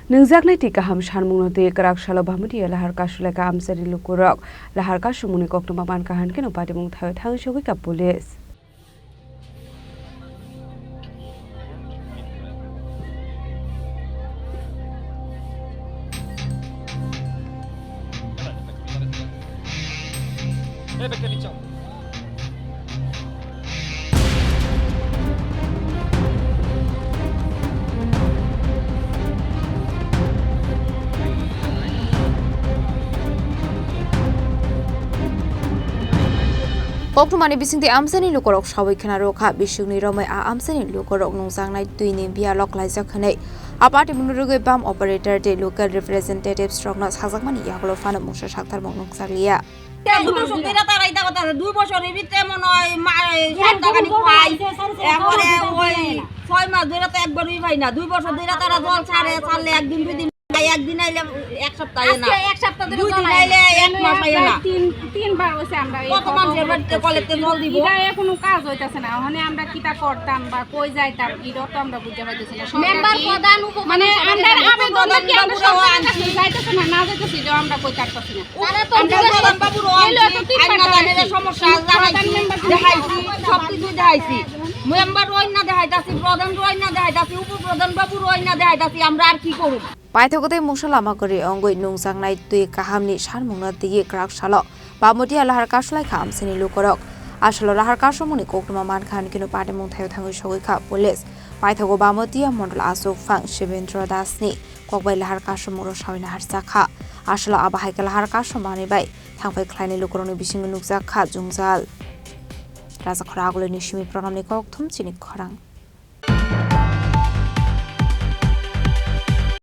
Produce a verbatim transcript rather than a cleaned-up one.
Nungjaknai twi kaham sanmungno twi kwrak salo Bhamotiya lahar kasu laikha amchaini lukurok. Lahar kasumungni koktwma mankha hwn kheno patimung thaio thangwi sogwi kha police. Koktwmani bisingtwi amchaini lukurok sawi khna rwkha, bisingni romwi a amchaini lukurok nungjaknai twini biyalo klaijak hwnwi a patimungno rwgwi bam operator tei local representatives rokno sakjakmani yagulo phano mungsa sakthar mung nukjakliya. দুই বছর ধরে তারা এটা কথা, দুই বছরের ভিতরে মনে হয় মা-, এই সাত টাকা নিয়ে খাই। এরপরে ওই ছয় মাস ধরে তো একবারই পাই না। দুই বছর ধরে তারা জল ছাড়ে, ছাড়লে একদিন দুই দিন খাই, একদিন আইলে এক সপ্তাহ আয় না। আজকে এক সপ্তাহ ধরে দুই দিন আইলে এক মাস আয় না। তিন, তিনবার হইছে আমরা এই কত মানুষের বাড়িতে কলেতে জল দিব? এটা কোনো কাজ হইতাছে না। ওখানে আমরা কিতা করতাম বা কই যাইতাম, এটাও তো আমরা বুঝতে পারতেছি না। মেম্বার, প্রধান, উপপ্রধান, মানে, সবাই আমরা আবেদন দেখি আমরা সরকারের কাছে যাইতেছে না, না যাইতেছে, এটাও আমরা কইতে পারতেছি না। তারা তো আমরা প্রধান বাবুর অইল, এত তিন আইন না পাতা জানে যে আছে। সমস্যা জানাইছি, প্রধান মেম্বার দেখাইছি, সব কিছু দেখাইছি। মেম্বার অইন না দেখাইতাছি, প্রধান অইন না দেখাইতাছি, উপপ্রধান বাবুর অইন না দেখাইতাছি, আমরা আর কি করব? Paithago tei mungsa lama kwrwi wngwi nungjaknai twi kahamni sanmungno twiwi kwrak salo Bhamotiya lahar kasu laikha amchaini lukurok. Asalo lahar kasumungni koktwma mankha hwn kheno patimung thaio thangwi sogwi kha police. Paithago Bhamotiya mondol achukphang Shibendra Dasni kokbai lahar kasumungrok sawi naharjakha. Asalo abo hai khe lahar kasumani bai thangphai khlainai lukurokni bisingo nukjakha jwngjal. Rajakhora Agulini simi Pranamni kokthum chini khorang.